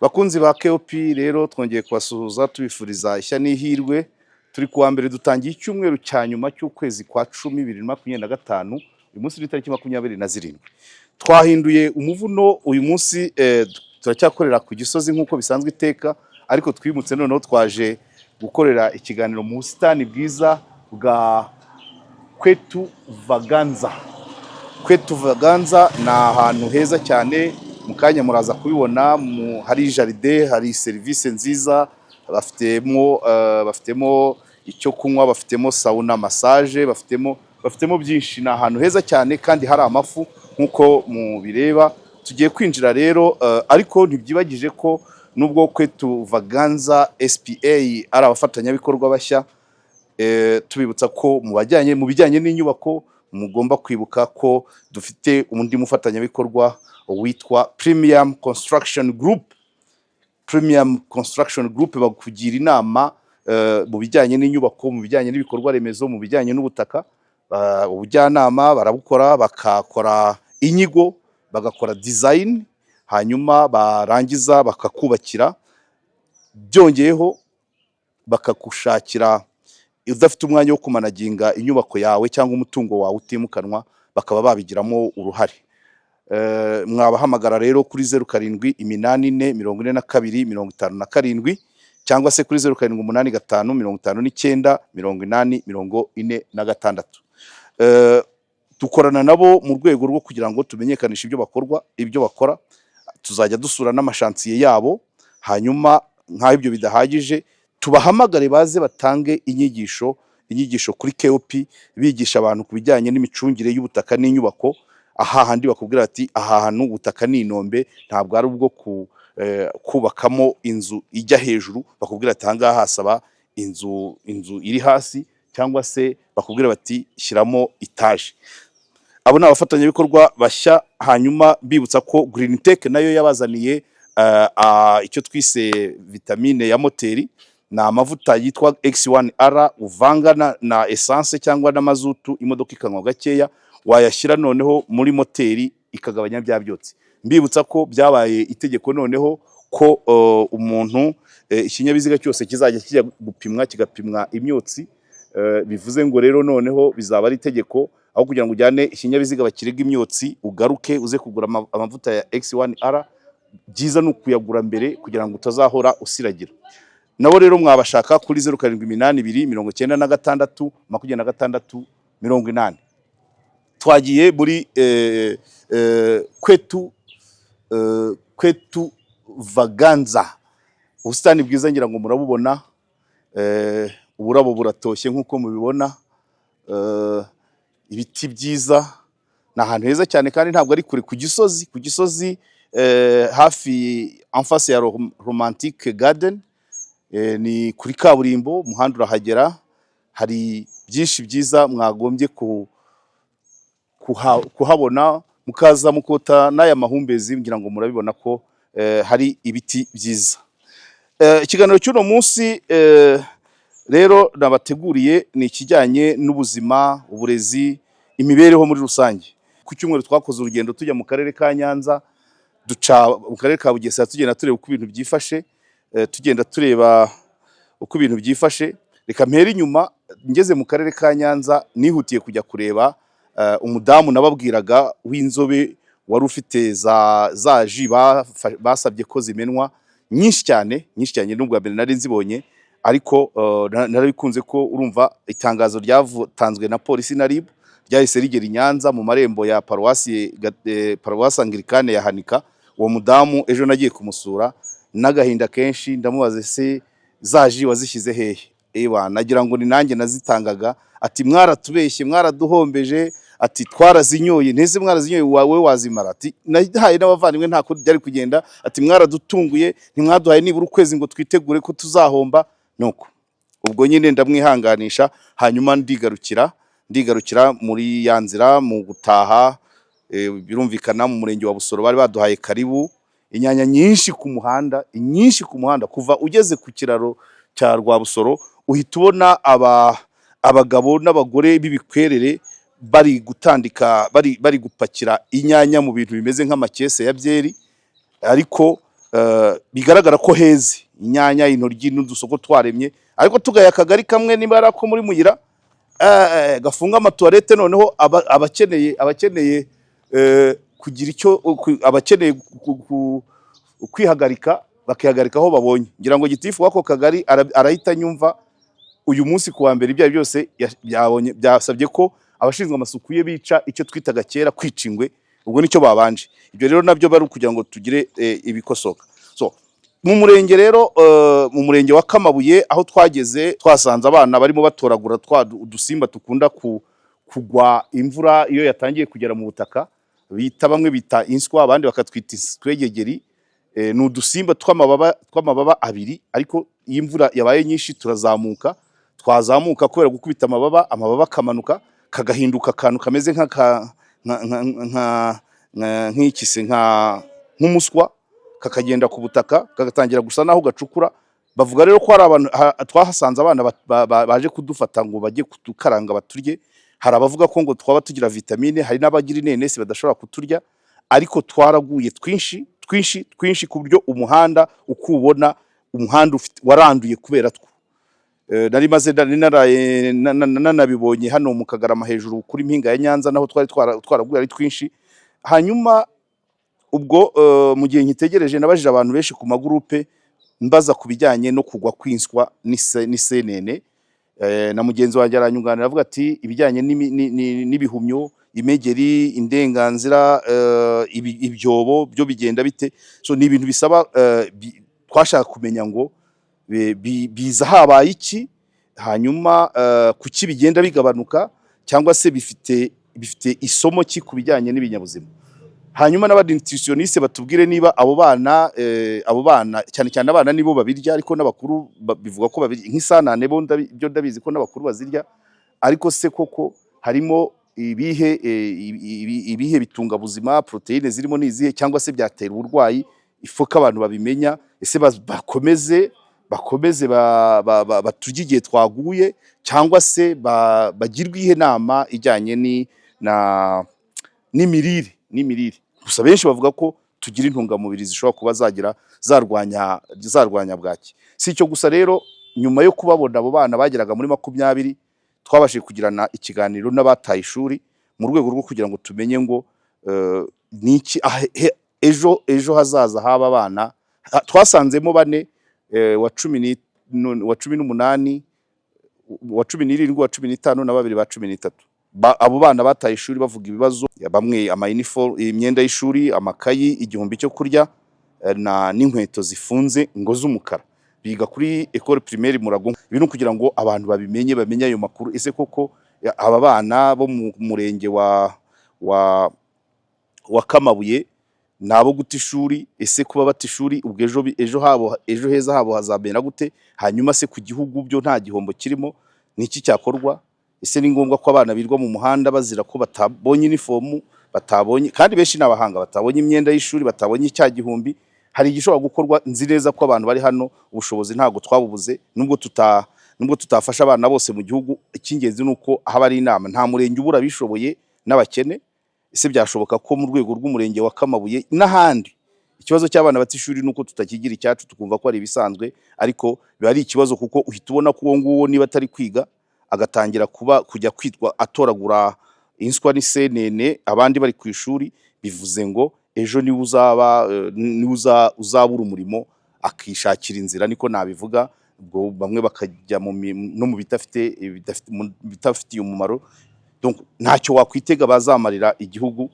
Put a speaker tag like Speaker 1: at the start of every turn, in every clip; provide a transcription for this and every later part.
Speaker 1: Bakunzi ba KOP rero, twongeye kubasuhuza tubifuriza ishya n'ihirwe. Turi kuwa mbere, dutangiye icyumweru cya nyuma cy'ukwezi kwa 10 2025. Uyu munsi ni tariki 27. Twahinduye umuvuno uyu munsi. Turacyakorera ku Gisozi nk'uko bisanzwe iteka, ariko twimutse noneho twaje gukorera ikiganiro mu busitani bwiza bwa Kwetu Vaganza. Kwetu Vaganza ni ahantu heza cyane, mu kanya muraza kubibona. Hari jardin, hari serivisi nziza, bafitemo icyo kunywa, bafitemo sauna, massage, bafitemo byinshi. Ni ahantu heza cyane kandi hari amafu nk'uko mubireba. Tugiye kwinjira rero, ariko ntibyibagije ko nubwo Kwetu Vaganza SPA ari abafatanyabikorwa bashya, tubibutsa ko mu bijyanye n'inyubako mugomba kwibuka ko dufite undi mufatanyabikorwa witwa Premium Construction Group. Premium Construction Group bakugira inama mu bijyanye n'inyubako, mu bijyanye n'ibikorwa remezo, mu bijyanye n'ubutaka. Ubujyanama barabukora, bakakora inyigo, bagakora design, hanyuma barangiza bakakubakira. Byongeyeho bakagushakira, udafite umwanya wo kumanaginga inyubako yawe cyangwa umutungo wawe utimukanwa, bakaba babigiramo uruhare. Mwabahamagara rero kuri 0784 42 57, cyangwa se kuri 0785 59 80 46. Dukorana nabo mu rwego rwo kugira ngo tumenyekanishe ibyo bakora. Tuzajya dusura n'amashansiye yabo, hanyuma nk'aho ibyo bidahagije tubahamagare baze batange inyigisho kuri KOP, bigisha abantu ku bijyanye n'imicungire y'ubutaka n'inyubako. Aha handi bakubwira ati: "Aha hantu ubutaka ni inombe, ntabwo ari ubwo kubakamo inzu ijya hejuru." Bakubwira ati: "Aha ngaha hasaba inzu iri hasi," cyangwa se bakubwira bati: "Shyiramo itaje." Abo ni abafatanyabikorwa bashya. Hanyuma bibutsa ko Green Tech nayo yabazaniye icyo twise vitamine ya moteri. Ni amavuta yitwa X1R, uvanga na essence cyangwa na mazutu, imodoka ikanywa gakeya. Wayashyira noneho muri moteri ikagabanya bya byotsi. Mbibutsa ko byabaye itegeko noneho ko umuntu, ikinyabiziga cyose kizajya kijya gupimwa kigapimwa imyotsi. Bivuze ngo rero noneho bizaba ari itegeko, aho kugira ngo ujyane ikinyabiziga bakirega imyotsi, ugaruke uze kugura amavuta ya X1R, byiza ni ukuyagura mbere kugira ngo utazahora usiragira. Nabo rero mwabashaka kuri 0782 96 26 80. Twagiye muri Kwetu Vaganza, ubusitani bwiza, ngira ngo murabubona. Uburabo buratoshye nk'uko mubibona, ibiti byiza. Ni ahantu heza cyane kandi ntabwo ari kure, ku Gisozi, ku Gisozi, hafi en face ya Romantic Garden. Ni kuri kaburimbo, umuhanda urahagera. Hari byinshi byiza mwagombye kuhabona, mukaza mukota n'aya mahumbezi. Ngira ngo murabibona ko hari ibiti byiza. Ikiganiro cy'uno munsi rero nabateguriye ni ikijyanye n'ubuzima, uburezi, imibereho muri rusange. Ku cyumweru twakoze urugendo tujya mu karere ka Nyanza, duca mu karere ka Bugesera, tugenda tureba uko ibintu byifashe, tugenda tureba uko ibintu byifashe. Reka mpere inyuma. Ngeze mu karere ka Nyanza nihutiye kujya kureba umudamu nababwiraga w'inzobe wari ufite za jus basabye ko zimenwa nyinshi cyane, nyinshi cyane. N'ubwa mbere nari nzibonye, ariko narabikunze ko urumva itangazo ryatanzwe na polisi na RIB ryahise rigera i Nyanza mu marembo ya paruwasi Anglikane ya Hanika. Uwo mudamu ejo nagiye kumusura n'agahinda kenshi, ndamubaza: "Ese za jus wazishyize hehe?" Ewa, nagira ngo ni nanjye nazitangaga. Ati: "Mwaratubeshye, mwaraduhombeje." Ati: "Twarazinyoye." Ntese mwarazinyoye, wawe wazimara? Ati: "Nahaye n'abavandimwe, nta kundi byari kugenda." Ati: "Mwaradutunguye, ntimwaduhaye nibura ukwezi ngo twitegure ko tuzahomba." Nuko ubwo nyine ndamwihanganisha, hanyuma ndigarukira muri ya nzira mu gutaha. Birumvikana mu murenge wa Busoro bari baduhaye karibu. Inyanya nyinshi ku muhanda, nyinshi ku muhanda. Kuva ugeze ku kiraro cya Rwabusoro uhita ubona abagabo n'abagore b'ibikwerere bari gutandika, bari gupakira inyanya mu bintu bimeze nk'amakese ya byeri, ariko Bigaragara ko heze inyanya, intoryi n'udusoko twaremye, ariko tugaya akagari kamwe, niba ari ako muri Muyira, gafunga amatoilette. Noneho abakeneye kugira icyo abakeneye kwihagarika bakihagarika aho babonye. Ngira ngo gitifu w'ako kagari arahita anyumva. Uyu munsi ku wa mbere, ibyo ari byose byabonye byasabye ko abashinzwe amasuku ye bica icyo twitaga kera kwica ingwe, ubwo nicyo babanje. Ibyo rero nabyo bari ukugira ngo tugire ibikosoka. So mu murenge rero, mu murenge wa Kamabuye, aho twageze twasanze abana barimo batoragura twa udusimba dukunda kugwa imvura iyo yatangiye kugera mu butaka, bita, bamwe bita inswa, abandi bakatwita iswegegeri. Ni udusimba tw'amababa abiri, ariko iyo imvura yabaye nyinshi turazamuka, twazamuka kubera gukubita amababa, amababa akamanuka, kagahinduka akantu kameze nk'aka nka nka nka nk'iki se, nk'umuswa, kakagenda ku butaka, kagatangira gusa naho gacukura. Bavuga rero ko hari abantu, twahasanze abana baje kudufata ngo bajye kudukaranga baturye. Hari abavuga ko ngo twaba tugira vitamine, hari n'abagira inenesi badashobora kuturya, ariko twaraguye twinshi twinshi twinshi, ku buryo umuhanda uko uwubona, umuhanda waranduye kubera two. Nari maze nari naraye nanabibonye hano mu Kagarama hejuru kuri Mpinga ya Nyanza, naho twari twaraguye ari twinshi. Hanyuma ubwo mu gihe nkitegereje, nabajije abantu benshi ku magurupe, mbaza ku bijyanye no kugwa kw'inswa n'isenene. Na mugenzi wanjye aranyunganira, avuga ati ibijyanye n'ibihumyo, imegeri, indenganzira, ibyobo byo bigenda bite? So ni ibintu bisaba, twashaka kumenya ngo biza habaye iki, hanyuma kuki bigenda bigabanuka, cyangwa se bifite isomo ki ku bijyanye n'ibinyabuzima. Hanyuma n'abanutritionniste batubwire niba abo bana, cyane cyane abana nibo babirya, ariko n'abakuru bivuga ko babirya nk'isanane bo byo ndabizi ko n'abakuru bazirya. Ariko se koko harimo ibihe bitungabuzima, poroteyine zirimo ni izihe, cyangwa se byatera uburwayi? Ifo ko abantu babimenya. Ese bakomeze baturye igihe twaguye, cyangwa se bagirwe iyihe nama ijyanye ni na n'imirire? Gusa benshi bavuga ko tugira intungamubiri zishobora kuba zagira zarwanya bwaki. Si icyo gusa rero, nyuma yo kubabona abo bana bageraga muri 20, twabashije kugirana ikiganiro n'abataye ishuri mu rwego rwo kugira ngo tumenye ngo niki ejo hazaza h'aba bana. Twasanzemo bane, wa 18, wa 17, wa 15 na babiri ba 13. Abo bana bataye ishuri bavuga ibibazo bamwe: ama uniform, imyenda y'ishuri, amakayi, 1000 cyo kurya, na n'inkweto zifunze ngo z'umukara. Biga kuri École Primaire Murago. Ibi ni ukugira ngo abantu babimenye, bamenye ayo makuru. Ese koko aba bana bo mu murenge wa Kamabuye ni abo guta ishuri? Ese kuba bata ishuri, ubwo ejo habo, ejo heza habo hazamera gute? Hanyuma se ku gihugu byo nta gihombo kirimo? Ni iki cyakorwa? Ese ni ngombwa ko abana birirwa mu muhanda bazira ko batabonye inifomu, batabonye, kandi benshi ni abahanga, batabonye imyenda y'ishuri, batabonye cya gihumbi? Hari igishobora gukorwa. Nzi neza ko abantu bari hano ubushobozi ntabwo twabubuze, nubwo tutafasha abana bose mu gihugu. Icy'ingenzi ni uko haba ari inama, nta murenge ubura abishoboye n'abakene. Ese byashoboka ko mu rwego rw'umurenge wa Kamabuye n'ahandi ikibazo cy'abana bata ishuri nuko tutakigira icyacu, tukumva ko ari ibisanzwe? Ariko biba ari ikibazo, kuko uhita ubona ko uwo nguwo niba atari kwiga, agatangira kuba kujya kwitwa atoragura inswa n'isenene abandi bari ku ishuri, bivuze ngo ejo niwe uzaba niwe uzabura umurimo akishakira inzira, niko nabivuga. Ubwo bamwe bakajya no mu bidafitiye umumaro. Donc ntacyo wakwitega bazamarira igihugu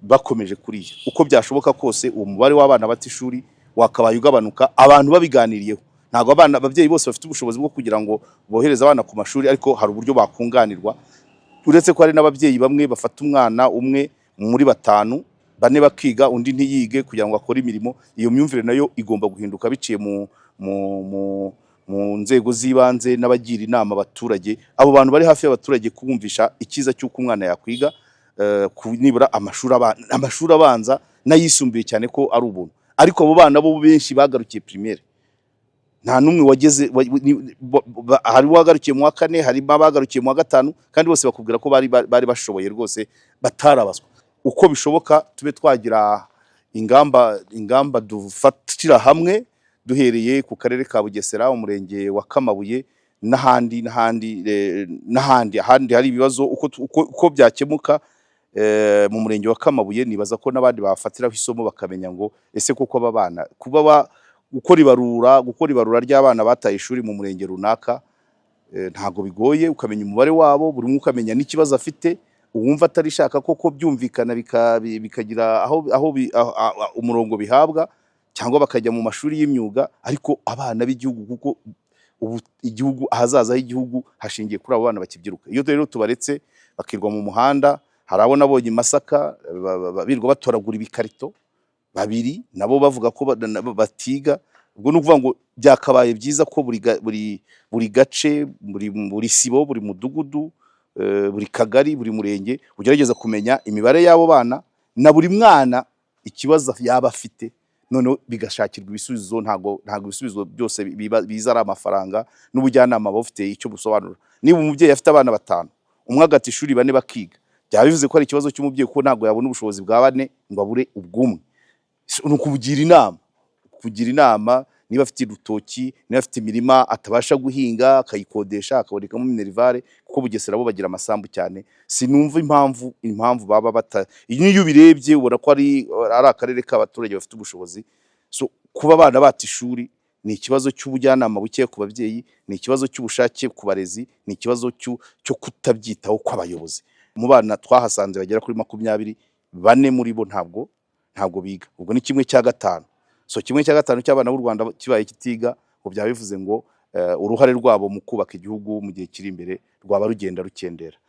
Speaker 1: bakomeje kuriya. Uko byashoboka kose, uwo mubare w'abana bata ishuri wakabaye ugabanuka abantu babiganiriyeho. Ntabwo abana, ababyeyi bose bafite ubushobozi bwo kugira ngo bohereze abana ku mashuri, ariko hari uburyo bakunganirwa, uretse ko hari n'ababyeyi bamwe bafata umwana umwe muri batanu, bane bakiga undi ntiyige kugira ngo akore imirimo. Iyo myumvire nayo igomba guhinduka biciye mu nzego z'ibanze n'abagira inama abaturage, abo bantu bari hafi y'abaturage, kubumvisha icyiza cy'uko umwana yakwiga, nibura amashuri abanza n'ayisumbuye, cyane ko ari ubuntu. Ariko abo bana bo benshi bagarukiye primaire, nta n'umwe wageze hari uwagarukiye mu wa kane, harimo abagarukiye mu wa gatanu, kandi bose bakubwira ko bari bashoboye rwose, batarabazwa. Uko bishoboka tube twagira Ingamba dufatira hamwe duhereye ku karere ka Bugesera, umurenge wa Kamabuye n'ahandi n'ahandi, n'ahandi ahandi hari ibibazo, uko byakemuka mu murenge wa Kamabuye, nibaza ko n'abandi bafatiraho isomo, bakamenya ngo ese koko aba bana kuba gukora ibarura ry'abana bataye ishuri mu murenge runaka, ntabwo bigoye. Ukamenya umubare wabo, buri umwe ukamenya n'ikibazo afite, uwumva atarishaka koko byumvikana, bikagira aho umurongo bihabwa, cyangwa bakajya mu mashuri y'imyuga. Ariko abana b'igihugu, kuko ubu igihugu, ahazaza h'igihugu hashingiye kuri abo bana bakibyiruka. Iyo rero tubaretse bakirwa mu muhanda, hari abo nabonye i Masaka birirwa batoragura ibikarito, babiri nabo bavuga ko batiga. Ubwo ni ukuvuga ngo byakabaye byiza ko buri gace, buri sibo, buri mudugudu, buri kagari, buri murenge ugerageza kumenya imibare y'abo bana na buri mwana ikibazo yaba afite, noneho bigashakirwa ibisubizo. Ntabwo ibisubizo byose biza ari amafaranga. N'ubujyanama buba bufite icyo busobanura. Niba umubyeyi afite abana batanu, umwe agata ishuri, bane bakiga, byaba bivuze ko ari ikibazo cy'umubyeyi, kuko ntabwo yabona ubushobozi bwa bane ngo abure ubw'umwe. Ni ukubugira inama, kugira inama, niba afite urutoki, niba afite imirima atabasha guhinga, akayikodesha akabonekamo minerval, kuko Bugesera bo bagira amasambu cyane. Sinumva impamvu baba bata. Niyo ubirebye ubona ko ari akarere k'abaturage bafite ubushobozi. So kuba abana bata ishuri ni ikibazo cy'ubujyanama buke ku babyeyi, ni ikibazo cy'ubushake ku barezi, ni ikibazo cyo kutabyitaho kw'abayobozi. Mu bana twahasanze bagera kuri 24, bane muri bo ntabwo biga. Ubwo ni 1/5. So 1/5 cy'abana b'u Rwanda kibaye kitiga, ngo byaba bivuze ngo uruhare rwabo mu kubaka igihugu mu gihe kiri imbere rwaba rugenda rukendera.